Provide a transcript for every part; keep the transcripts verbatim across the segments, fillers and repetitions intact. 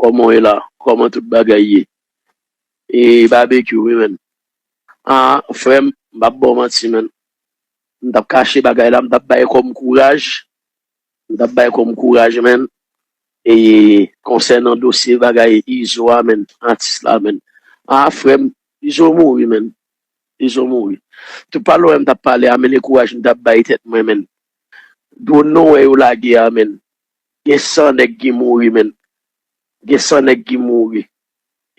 Kòman w ye la? Kòman tout bagay ye? E Babekyou, wi, menn. Ah, frè m, m p ap ba w manti, menn. M t ap kache bagay la, m t ap bay kò m kouraj. M t ap bay kò m kouraj, menn. E konsènan dosye bagay Izo a, menn, atis la, menn. Ah, frè m, Izo mouri, menn. Izo mouri. Tout pale w wè m t ap pale a, menn, e kouraj m t ap bay tèt mwen, menn. Dwòn nou wè yo lage a, menn. Gen san nèg ki mouri, menn. Gen san nèg ki mouri.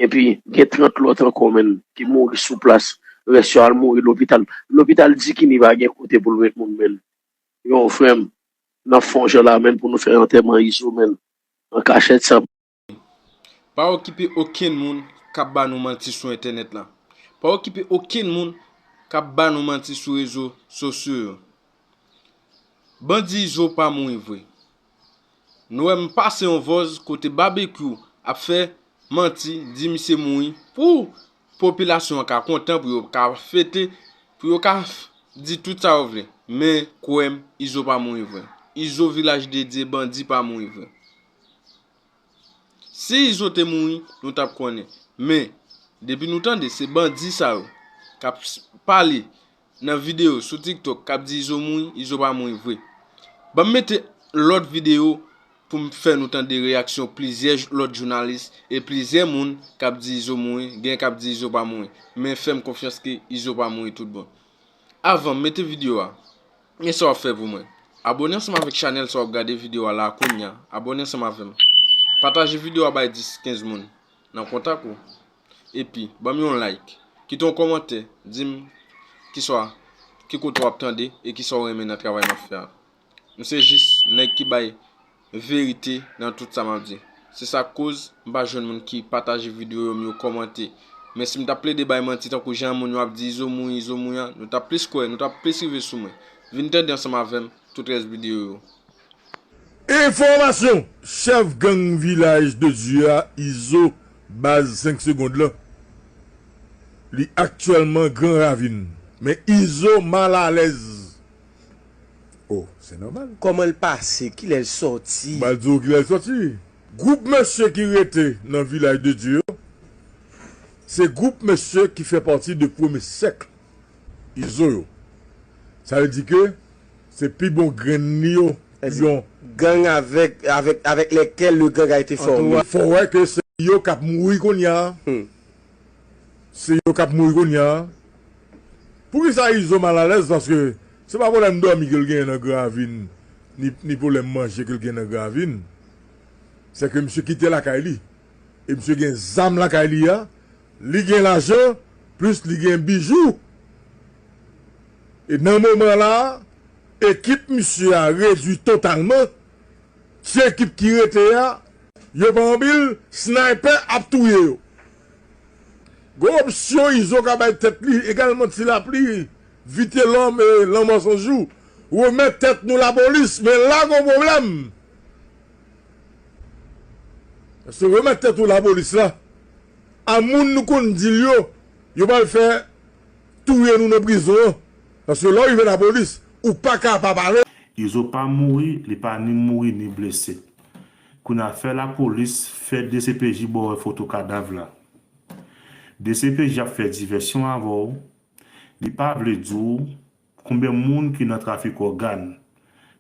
Epi, gen trant lòt ankò, menn, ki mouri sou plas. Rès yo al mouri lopital. Lopital Dikini pa gen kote pou l met moun, menn. Yo, frè m, n ap fè yon jan la, menn, pou nou fè antèman Izo, menn. An kachèt, san. Pa okipe okenn moun k ap ba nou manti sou entènèt la. Pa okipe okenn moun k ap ba nou manti sou rezo sosyo yo. Bandi Izo pa mouri vre. Nou wè m pase yon vòz kote Babekyou ap fè manti, di misye mouri pou popilasyon an ka kontan, pou yo ka fete, pou yo ka f- di tout sa yo vle. Men, kwè m, Izo pa mouri vre. Izo Vilaj de Dye, bandi pa mouri vre. Si Izo te mouri, nou t ap konnen. Men, depi nou tande se bandi sa yo k ap pale nan videyo sou TikTok k ap di Izo mouri, Izo pa mouri vre. Ban m mete lòt videyo pou m fè nou tande reyaksyon plizyè lòt jounalis e plizyè moun k ap di Izo mouri, gen k ap di Izo pa mouri. Men fè m konfyans ke Izo pa mouri tout bon. Avan m mete videyo a, men sa w ap fè pou mwen. Abòne ansanm avèk chanèl sa w ap gade videyo a la a kounya. Abòne ansanm avè m. Pataje videyo a bay dis, kenz moun nan kontak ou. Epi, ban m yon like. Kite yon kòmantè. Di m kiswa, ki kote w ap tande e kisa w renmen nan travay m ap fè a. M se jis nèg ki bay verite nan tout sa m ap di. Se sa k koz m pa jwenn moun ki pataje videyo yo, m yo kòmante. Men si m t ap plede bay manti tankou jan moun yo ap di Izo mouri, Izo mouri an, nou t ap plis kwè, nou t ap plis rive sou mwen. Vin tande ansanm avè m tout rès videyo yo. Enfòmasyon! Chèf gang Vilaj de Dye a, Izo, baz senk segond lan, li aktyèlman Gran Ravin. Men Izo malalèz. Oh, se nòmal. Kòman l pase? Kilè l sòti? M pral di w kilè l sòti. Gwoup mesye ki rete nan Vilaj de Dye yo, se gwoup mesye ki fè pati de premye sèk Izo yo. Sa vle di ke se pi bon grenn li yo, pi bon. Gang avec, avec, avec lesquels le gang a été formé. Fò wè ke se yo k ap mouri kounye a. Se yo k ap mouri kounye a. Poukisa Izo malalèz? Paske se pa pwoblèm dòmi ke l genyen nan Gran Ravin, ni, ni pwoblèm manje ke l genyen nan Gran Ravin. Se ke misye kite lakay li. E misye gen zam lakay li a, li gen lajan, plis li gen bijou. E nan moman la a, ekip misye a redwi totalman. Ti ekip ki rete a, yo pa anpil, snaypè ap touye yo. Gon opsyon Izo ka bay tèt li, egalman Ti Lapli, Vitelòm e Lanmò San Jou. Remèt tèt nou lapolis, men la gon pwoblèm. Paske remèt tèt ou lapolis la, a moun nou konn di l yo, yo pral fè touye nou nan prizon an. Paske lè w rive lapolis, ou pa ka pa pale. Izo pa mouri, li pa ni mouri ni blese. Kounye a fè lapolis, fè DCPJ ba w wè foto kadav la. DCPJ ap fè divèsyon avè w, li pa vle di w konbyen moun ki nan trafik ògàn.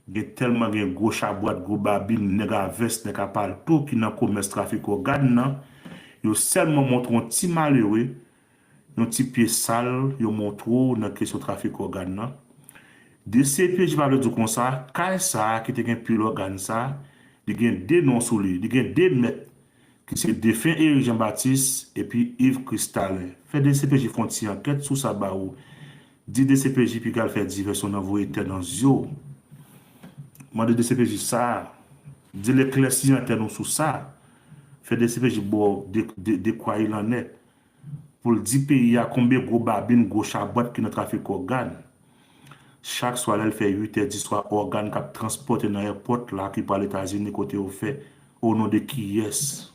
Gen tèlman gen gwo chabwat, gwo babin, nèg a vès, nèg a palto ki nan komès trafik ògàn nan, yo sèlman montre yon ti malere, yon ti pye sal yo montre w nan kesyon trafik ògàn nan. DCPJ pa vle di w konsa, kay sa a ki te gen pil ògàn sa, li gen de non sou li, li gen de mèt ki se defen Eric Jean Baptiste epi Yves Christalin. Fè DCPJ fè yon ti ankèt sou sa ba ou. Di DCPJ piga l fè divèsyon nan voye tè nan zye w. Mande DCPJ sa. Di l eklèsi antèn ou sou sa. Fè DCPJ ba w de, de, de kwa il en est. Pou l di peyi a konbyen gwo babin, gwo chabwat ki nan trafik ògàn. Chak swa lè l fè uit è di swa, ògàn k ap transpòte nan èpòt la ki pral Etazini kote yo fè, o non de kiyès?